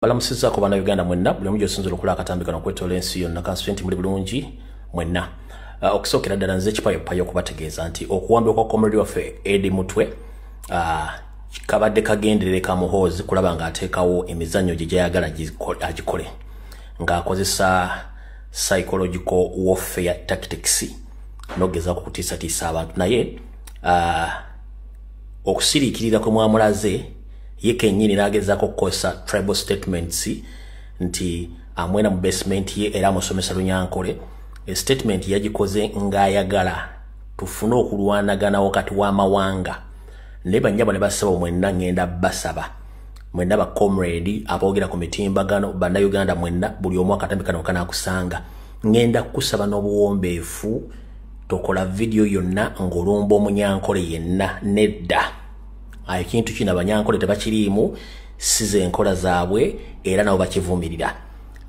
Balamusizzaako Bannayuganda mwenna, buli omu gy'osinzira okulaba akatambi kano okwetoola ensi yonna. Kansuubire nti muli bulungi mwenna. Okusookera ddala, nze kipayopayo okubategeeza nti okuwambibwa kwa comrade waffe Eddie Mutwe kabadde kagenderere ka Muhoozi kulaba ng'ateekawo emizannyo gye gyayagala agikole ng'akozesa psychological warfare tactics n'okugezaako okutiisatiisa abantu. Naye okusiriikirira kwe mwamulaze ye kennyini n'agezaako okukozesa tribal statements nti amwena mu basement ye era amusomesa Lunyankole. Statement yagikoze ng'ayagala tufune okulwanagana wakati w'amawanga. Naye bannyabo ne basaba mwenna, ŋŋenda basaba mwenna ba comrade aboogera ku mitimbagano, Bannayuganda mwenna, buli omu akatambi kano kanaakusanga, ŋŋenda kukusaba n'obuwombeefu, tokola vidiyo yonna ng'olumba Omunyankole yenna. Nedda, ekintu kino Abanyankole tebakiriimu, si ze enkola zaabwe era nabo bakivumirira.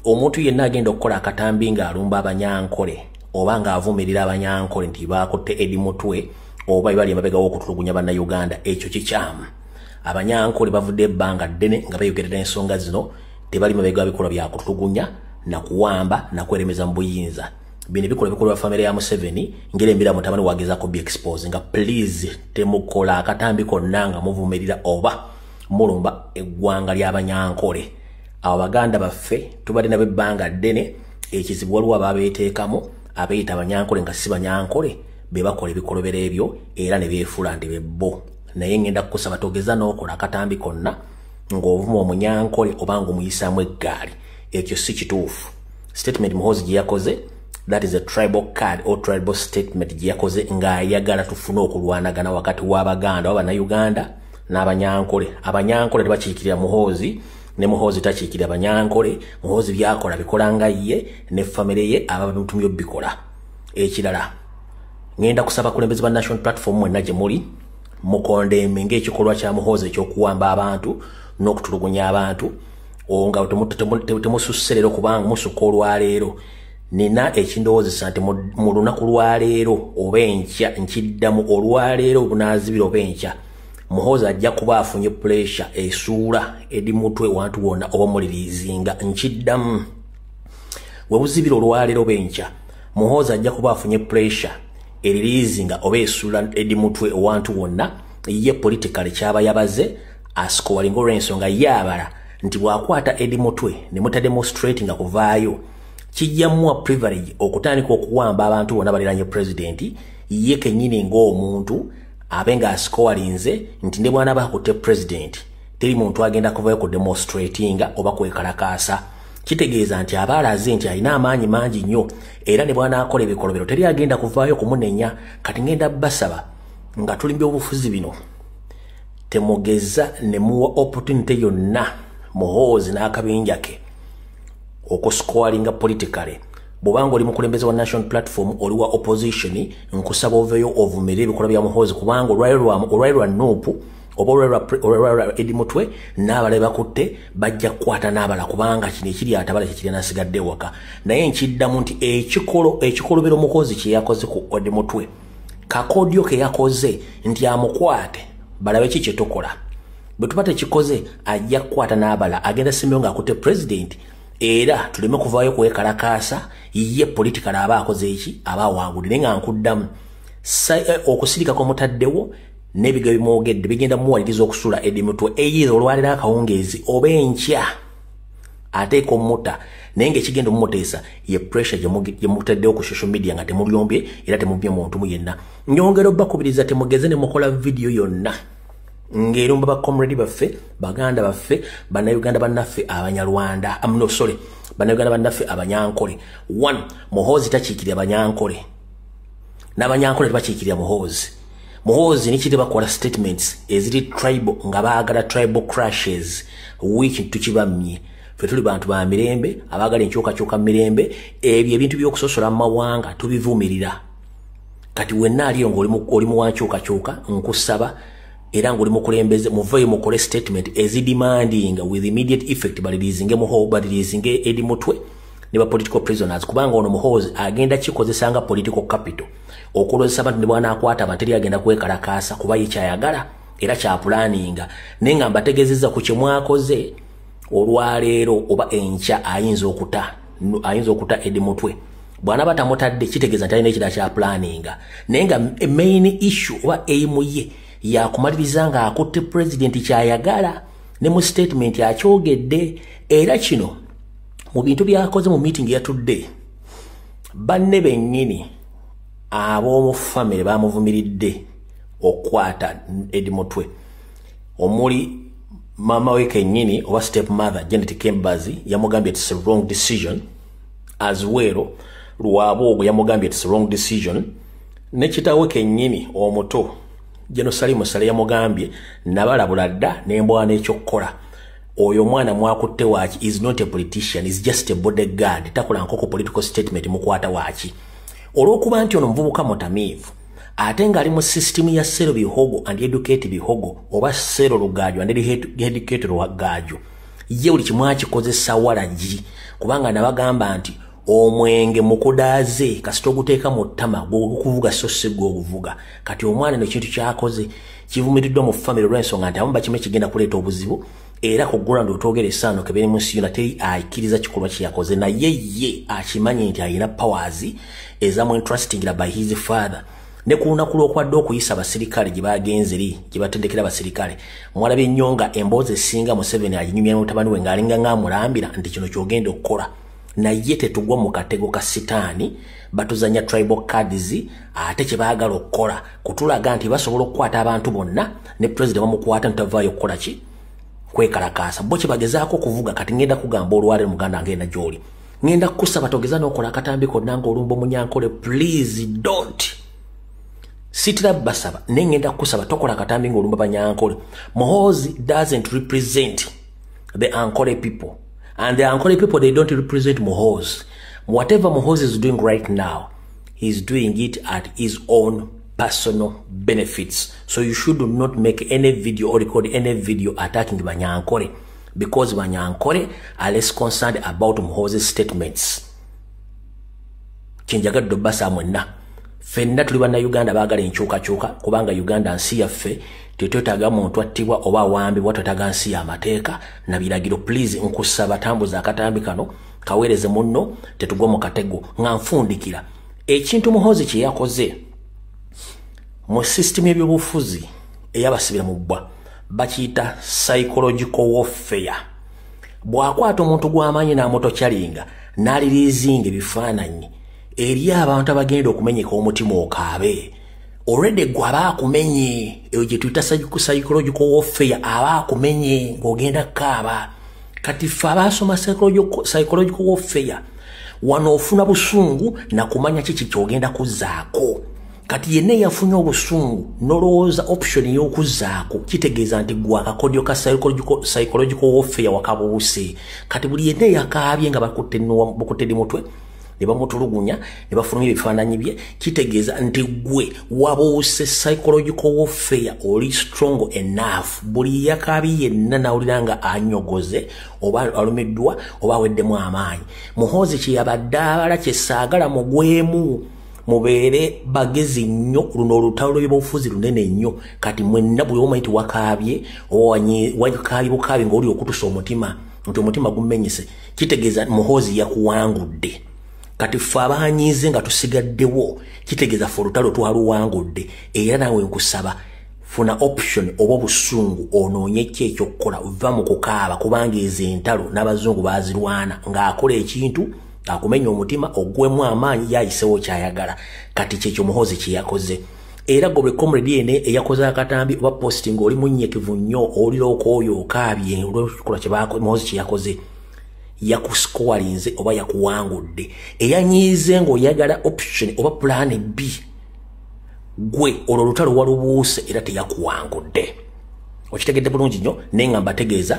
Omuntu yenna agenda okukola akatambi ng'alumba Abanyankole oba ng'avumirira Abanyankole nti bakutte Eddie Mutwe oba bali emabega w'okutulugunya Bannayuganda, ekyo kikyamu. Abanyankole bavudde ebbanga ddene nga beeyogerera ensonga zino, tebali mabega bikolwa bya kutulugunya nakuwamba nakweremeza mu buyinza. Bino ebikolwa bikolwa famire ya Museveni ngeri embeera mutabani wagezaako bi expose nga. Please, temukola akatambi konna nga muvumirira oba mulumba eggwanga ly'Abanyankole. Abo baganda baffe tubadde nabo ebbanga ddene. Ekizibu waliwo ababeeteekamu abeeyita Abanyankole nga si Banyankole, be bakola ebikolobero ebyo era ne beefuula nti bebbo. Naye ngenda kukusaba, togeza n'okola akatambi konna ng'ovuma Omunyankole oba ng'omuyisaamu eggaali, ekyo si kituufu. Statement Muhoozi gye yakoze, that is a tribal card or tribal statement gye yakoze ng'ayagala tufune okulwanagana wakati w'Abaganda oba Bannayuganda n'Abanyankole. Abanyankole tebakiikirira Muhoozi, ne Muhoozi takiikirira Banyankole. Muhoozi byakola bikola nga ye ne famire ye aba bamutumye bikola. Ekirala, ŋŋenda kusaba kulembeze ba National Platform mwenna gye muli, mukondeme ng'ekikolwa kya Muhoozi ekyokuwamba abantu n'okutulugunya abantu nga temususse leero, kubanga musukka olwaleero. Nina ekindowoozesa nti mu lunaku lwaleero oba enkya, nkiddamu, olwaleero bunaazibira oba enkya, Muhoozi ajja kuba afunye pressure esuula Eddie Mutwe wantu wonna oba muliriizinga. Nkiddamu, we buzibira olwaleero oba enkya, Muhoozi ajja kuba afunye pressure eririizinga oba esuula Eddie Mutwe wantu wonna. Ye politically kyaba yabaze asikowalinga olw'ensonga ye abala nti bw'akwata Eddie Mutwe ne mutademonstrate nga kuvaayo, kijja muwa privilege okutandika okuwamba abantu bonna baliranye pulezidenti. Ye kennyini ng'omuntu abe ng'asikowalinze nti ne bw'anaaba akutte pulezidenti, teri muntu agenda kuvayo ku demonstratinga oba kwekalakaasa. Kitegeeza nti aba alaze nti alina amaanyi mangi nnyo, era ne bw'anaakola ebikolobero teri agenda kuvaayo kumunenya. Kati ngenda basaba nga tuli byobufuzi bino, temugeza ne muwa opportunity yonna Muhoozi n'akabinja ke okuscoringa politically. Bw'obanga oli mukulembeze wa National Platform, oli wa opposition, nkusaba oveeyo ovumirire ebikolwa bya Muhoozi, kubanga olwali lwa NUP oba olwali lwa Eddie Mutwe n'abalala bakutte, bajja kukwata n'abala, kubanga kino ekiri atabala kyekiri nasigadde ewaka. Naye nkiddamu nti ekikolobero Muhoozi kye yakoze ku Eddie Mutwe, kakodyo ke yakoze nti amukwate balabe ki kye tukola. Bwe tuba tekikoze, ajja kukwata n'abala, agenda simbyo ng'akutte president era tuleme kuvaayo kwekalakaasa. Ye political aba akoze eki, aba awangudde. Naye nga nkuddamu, okusirika kwemutaddewo n'ebigambo bimwogedde bigenda muwaliriza okusuula Eddie Mutwe either olwaliro akawungeezi oba enkya, ateeka omutta. Naye ngaekigenda omumuteesa ye pressure gye mutaddewo ku social media nga temulyombye era temubye muntu mu yenna. Nyongera obbakubiriza, temugeze ne mukola vidiyo yonna ng'erumba bacomrade baffe, baganda baffe, Bannayuganda bannaffe Abanyarwanda, no, sorry, Bannayuganda bannaffe Abanyankole. One, Muhoozi takiikirira Abanyankole, n'Abanyankole tebakiikirira Muhoozi. Muhoozi nikiri bakola statements eziri tribal nga baagala tribal clashes, which tukibammye. Ffe tuli bantu ba mirembe abaagala enkyukakyuka mu mirembe. Ebyo ebintu by'okusosola mu mawanga tubivumirira. Kati wenna aliyo ng'oli muwankyukakyuka, nkusaba, era ng'oli mukulembeze, muveeyo mukole statement ezidemandinga with immediate effect baliriizinge muho, baliriizinge Eddie Mutwe ne ba political prisoners, kubanga ono Muhoozi agenda kikozesa nga political capital okulozesa abantu. Ne bw'anaakwata abantu, teri agenda kwekalakaasa, kuba ye kyayagala era kyapulaninga. Naye nga mbategeezezza ku kye mwakoze. Olwaleero oba enkya ayinza okuta Eddie Mutwe. Bw'anaaba tamutadde kitegeeza nti alina ekirala kya planninga, naye nga main issue oba aim ye yakumaliriza ng'akutte president kyayagala, ne mu statement akyogedde. Era kino mu bintu byakoze mu meeting yatudde, banne bennyini ab'omu famire bamuvumiridde okukwata Eddie Mutwe, omuli mama we kennyini oba step mother Janet Kembazi yamugambye it's a wrong decision, as well Rwabwogo yamugambye it's a wrong decision, ne kitaawe kennyini omuto General Salim Saleh yamugambye nabalabula dda n'embwa n'ekyokukola. Oyo omwana mwakutte waaki is not a politician, is just a bodyguard, takola nkoko political statement, mukwata waaki? Olw'okuba nti ono muvubuka mutamiivu ate ng'ali mu system ya Sero Bihogo and Educate Bihogo oba Sero Rugaju and Educate Rugaju, ye buli kimu akikozesa walagi, kubanga nabagamba nti omwenge mukudaaze kasita oguteeka mu ttama gwogukuvuga so si gwoguvuga. Kati omwana eno ekintu kyakoze kivumiriddwa mu famire olw'ensonga nti abamu bakimu kigenda kuleeta obuzibu, era ku ground otwogera essaano kebere mu nsi yonna teri akkiriza kikolwa kye yakoze, naye ye akimanyi nti alina powers ezamu entrustingira by his father. Ne ku lunaku lw'okwadde okuyisa abasirikale gye bagenze eri gye batendekera abasirikale, mwalabye nnyo nga emboozi esinga Museveni aginyumya mutabani we ng'alinga ng'amulambira nti kino ky'ogenda okukola. Naye tetugwa mu katego ka sitaani batuzanya tribal cards, ate kye baagala okukola kutulaga nti basobola okukwata abantu bonna ne president bamukwata ntavaayo okukola ki kwekalakaasa. Bo kye bagezaako okuvuga. Kati ngenda kugamba olwaleero muganda ngenda gy'oli, ngenda kukusaba togeza n'okola akatambi konna ng'olumba omunyankole, please don't. Sitira basaba, naye ngenda kukusaba tokola akatambi ng'olumba banyankole. Muhoozi doesn't represent the Ankole people, and the Ankole people, they don't represent Muhoozi. Whatever Muhoozi is doing right now, he's doing it at his own personal benefits. So you should not make any video or record any video attacking Banyankole, because Banyankole are less concerned about Muhoozi's statements. Kyenjagadde obbasa mwenna, ffenna tuli bannayuganda baagala enkyukakyuka, kubanga Uganda nsi yaffe, tetwetaaga muntu attibwa oba awambibwa, twetaaga nsi y'amateeka na biragiro. Please nkusaba tambuza akatambi kano kaweereze munno, tetugwa mu katego. Nga nfundikira, ekintu Muhoozi kye yakoze mu sisitimu y'ebyobufuzi eyabasibira mu bbwa bakiyita psychological warfare. Bw'akwata omuntu gw'amanyi n'amutokyalinga n'aliriizinga ebifaananyi eri abantu abagenda okumenyeka omutima okaabe, already gwe aba akumenye. Eyo gye tuyita psychological warfare, aba akumenye ng'ogenda kukaaba. Kati ffe abaasoma psychological warfare, wano ofuna busungu nakumanya kiki kyogenda kuzzaako. Kati yenna eyafunye obusungu nolowooza option ey'okuzzaako, kitegeeza nti gwe akakodyo ka psychological warfare wakabuuse. Kati buli yenna eyakaabye nga bakutte Eddie Mutwe ne bamutulugunya ne bafulumya ebifaananyi bye, kitegeeza nti gwe wabuuse psychological warfare, oli strong enough. Buli yakaabye yenna nawulira nga anyogoze oba alumiddwa oba aweddemu amaanyi, Muhoozi kye yabadde abala kye saagala mugwemu. Mubeere bagezi nnyo, luno olutalo lw'ebyobufuzi lunene nnyo. Kati mwenna buli omanyi nti wakaabye oba wakaabye bukaabi ng'oli okutusa omutima nti omutima gumenyese, kitegeeza Muhoozi yakuwangudde. Kati ffe abanyiize nga tusigaddewo, kitegeeza ffe olutalo twaluwangudde. Era naawe nkusaba funa option oba obusungu onoonye ki ekyokukola, va mu kukaaba, kubanga ezo entalo n'abazungu baazirwana ng'akola ekintu akumenya omutima ogwemu amaanyi yayisewo kyayagala. Kati kyekyo Muhoozi kye yakoze. Era gwe comrade yene eyakoze akatambi oba posting oli munyekivu nnyo, owulira okwoyo okaabye olw'ekikolwa kye Muhoozi kye yakoze, yakusikowalinze oba yakuwangudde. Eyanyiize ng'oyagala option oba plan B, gwe olwo olutalo walubuuse era teyakuwangudde. Okitegedde bulungi nnyo, naye nga mbategeeza.